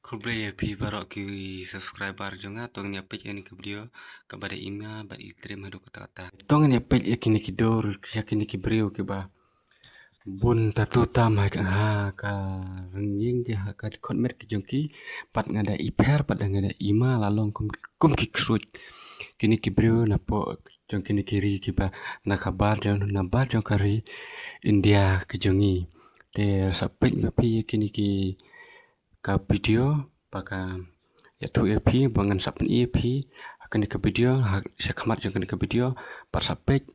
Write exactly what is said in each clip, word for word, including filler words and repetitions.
Khublei ïa phi baroh ki subscriber jong nga. To ngin ïa peit ïa kane ka video kaba da i ma bad i triem haduh katta katta. To ngin ïa peit ïa kine ki dur, ïa kine ki briew kiba bun tattoo tam ha ka, ha ka ryngïing ki, ha ka dkhot met ki jong ki. Bad nga da i pher, bad nga da i ma la long kum, kum ki ksuid. Kine ki briew napoh jong kine ki ri kiba na ka bar jong, na bar jong ka ri India ka jong ngi. Te sa peit ma phi ïa kine ki ka video ba ka ïathuh ïa phi, ba ngan sa pyni ïa phi ha kane ka video, ha sha khmat jong kane ka video, bad sa peit,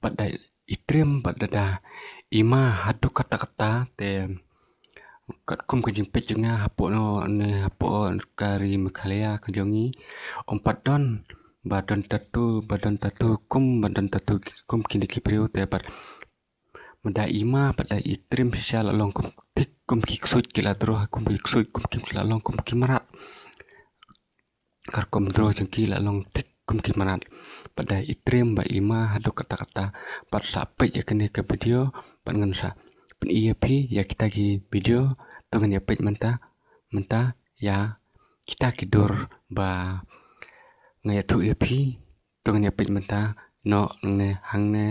bad da i triem, bad da, da i ma haduh katta katta. Te katkum ka jingpeit jong nga hapoh no ne hapoh ka ri Meghalaya ka jong ngi, ym pat don ba don tattoo, ba don tattoo kum, ba don tattoo kum kine ki briew. Te bad ma da i ma bad da i triem shisha la long kum thik kum ki ksuid, ki la draw ha kum ki ksuid, kum ki la long kum ki mrad. Ka rukom draw jong ki la long thik kum ki mrad. Bad da i triem bad i ma haduh katta katta. Bad sa peit ïa kane ka video, bad ngan sa pyni ïa phi ïa kita ki video. To ngin ïa peit mynta, mynta ïa kita ki dur ba nga ïathuh ïa phi. To ngin ïa peit mynta noh nangne hangne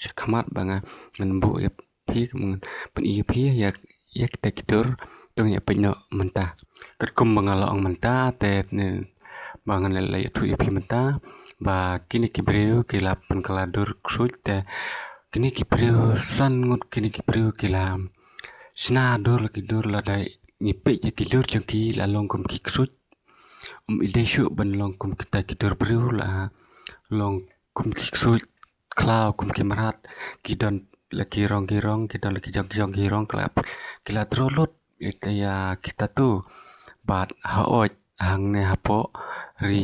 sha khmat ba nga, ngan buh ïa phi, ngan pyni ïa phi ïa, ïa kita ki dur. To ngin ïa peit noh mynta. Katkum ba nga la ong mynta te ne, ba ngan la ïathuh ïa phi mynta ba kine ki briew ki la pynkylla dur ksuid. Te kine ki briew san ngut kine ki briew ki la shna dur la ki dur, lada ngi peit ïa ki dur jong ki la long kum ki ksuid. Ym i dei shuh ban long kum kita ki dur briew, la long kum ki ksuid khlaw, kum ki mrad. Ki don la ki rong ki rong, ki don la ki jong ki jong ki rong, ki la, ki la draw lut ïa kita ki tattoo. Bad haoid hangne hapoh ri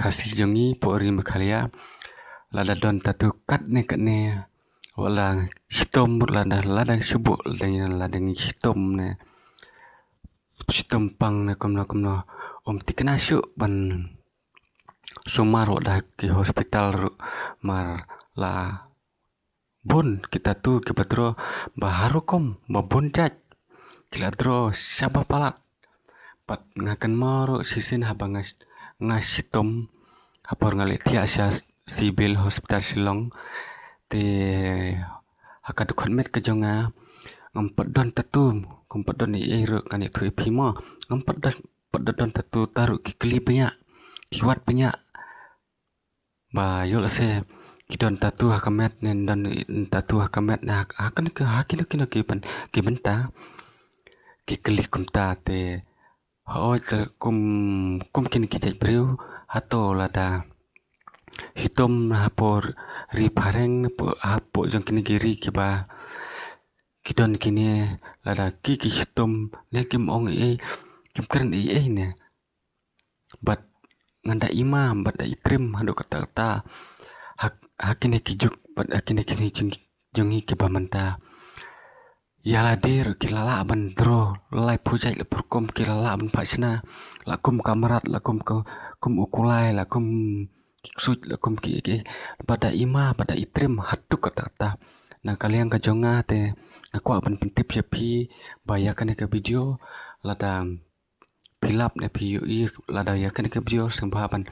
Khasi jong ngi, hapoh ri Meghalaya, lada don tattoo katne katne, wat la shitom mut, lada, lada shu buh, lada ngi, lada ngi shitom ne, shitom pang ne kumno kumno, ym thikna shuh ban sumar wat ha ki hospital ruh, mar la bun ki tattoo kiba draw ba har rukom, ba bun jait, ki la draw shaba palat. Bad nga kynmaw ruh shisien haba nga, nga shitom ha por nga leit thiah sha Civil Hospital Shillong. Te ha ka dkhot met ka jong nga, ngam pat don tattoo, ngam pat don ei ei ruh, ngan ïathuh ïa phi mo. Ngam pat don, pat don tattoo, tang ruh ki kli bniah, ki wad bniah. Ba ïoh lehse ki don tattoo ha ka met ne, don tattoo ha ka met ne, ha, ha kane ka, ha kino kino ki byn, ki bynta, ki kli kumta. Te haoid kum, kum kine ki jait briew, hato lada shitom hapoh ri phareng, hapoh, hapoh jong kine ki ri kiba ki don kine, lada ki, ki shitom ne, kim ong ei ei, kim kren ei ei ne. Bad nga da i ma bad da i triem haduh katta katta ha, ha kine ki juk bad ha kine ki sngi jong, jong ngi kiba mynta. Ïa lade ruh ki la lah ban draw laiphew jait laiphew rukom, ki la lah ban phah shna, la kum ka mrad, la kum ka, kum u kulai, la kum ki ksuid, la kum ki, ki, bad da i ma bad da i triem haduh katta katta. Na ka liang ka jong nga te nga kwah ban pyntip ïa phi ba ïa kane ka video, lada phi lap ne phi ïohi lada ïa kane ka video, sngewbha ban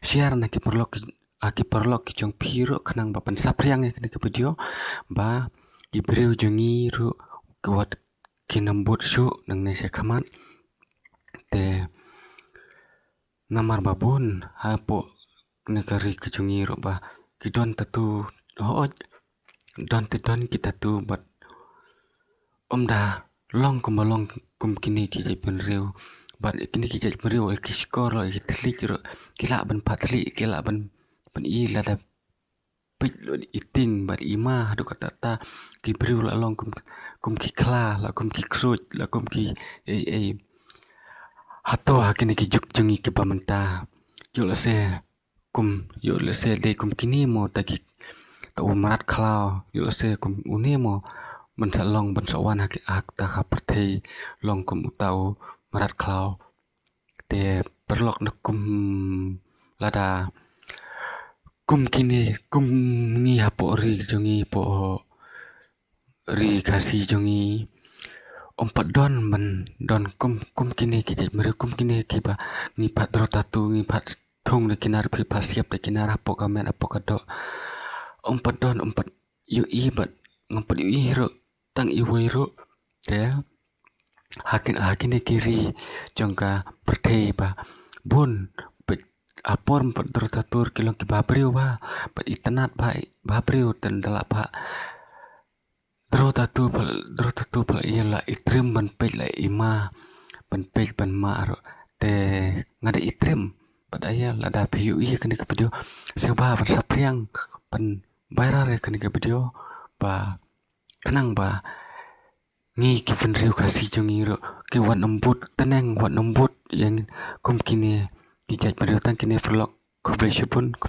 share na ki paralok ki, ha ki paralok ki jong phi ruh, khnang ba pynsaphriang ïa kane ka video ba ki briew jong ngi ruh ki wat kin ym bud shuh nangne sha khmat. Te namar ba bun hapoh kane ka ri ka jong ngi ruh ba ki don tattoo, hooid, don te don ki tattoo, bad ym da long kumba long kum kine ki jaitbynriew. Bad kine ki jaitbynriew, ki shkor ruh, ki thylliej ruh, ki lah ban phah thylliej, ki lah ban, ban i lada peit lut i tieng bad i ma haduh katta katta. Ki briew la long kum, kum ki khla, la kum ki ksuid, la kum ki ei ei. Hato ha kine ki juk jong ngi kiba mynta, ïoh lehse kum, ïoh lehse dei kum kine mo, ta ki, ta u mrad khlaw, ïoh lehse kum une mo, ban sa long, ban sa wan ha ki, ha kata ka pyrthei, long kum uta u mrad khlaw. Te paralok, da kum lada kum kine, kum ngi hapoh ri jong ngi, hapoh ri Khasi jong ngi, Ym pat don ban don kum, kum kine ki jait briew, kum kine kiba ngi pat draw tattoo, ngi pat thung da ki nar, phi pat siap da ki nar hapoh ka met, hapoh ka doh. Ym pat don, ym pat ïohi bad ngam pat ïohi ruh tang iwei ruh. Te ha kin, ha kine ki ri jong ka pyrthei ba bun, bad ha por ym pat draw tattoo ki long ki bhabriew ba, bad itynnad ba, bhabriew, te da lah ba draw tattoo ba, draw tattoo ba ïa la itrim ban peit la ima, ban peit ban ma ruh. Te nga da itrim bad ïa lada phi ïohi kane ka video, sngewbha ban saphriang, ban viral ïa kane ka video ba khnang ba ngi ki bynriew Khasi jong ngi ruh ki wat nym bud tneng, wat nym bud ïa kum kine ki jait briew. Tang kine paralok, khublei shibun, khublei.